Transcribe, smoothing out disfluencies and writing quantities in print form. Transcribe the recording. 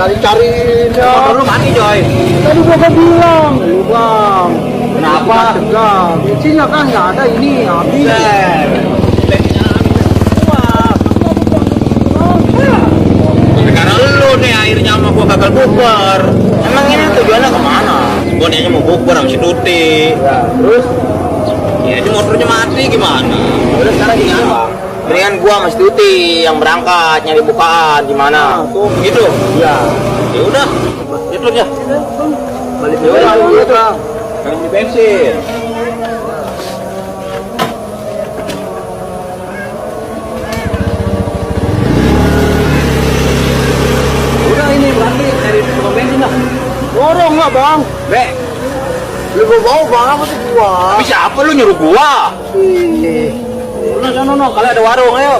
cari-carinya. Motor lu mati coy. Tadi gua kan bilang, lu bang. Kenapa? Tegang. Bensinnya kan nggak ada ini habis. Bensinnya karena lu nih akhirnya sama gua gagal bukber. Emang ini tujuannya kemana? Gua niatnya mau bukber sama si Tuti. Ya, terus Ya ini motornya mati gimana? udah sekarang gini apa? Mendingan gua sama si Tuti yang berangkat nyari bukaan gimana? Tuh. Gitu. Ya. Ya udah, itu aja. Balik Ya udah, dulu gitu. bang. Pengen beli bensin. Udah ini berarti dari tukang bensin lah. Dorong lah bang. Be, Lu bawa bang apa sih gua? tapi siapa lu nyuruh gua? Ih. Sono, kalau ada warung ayo.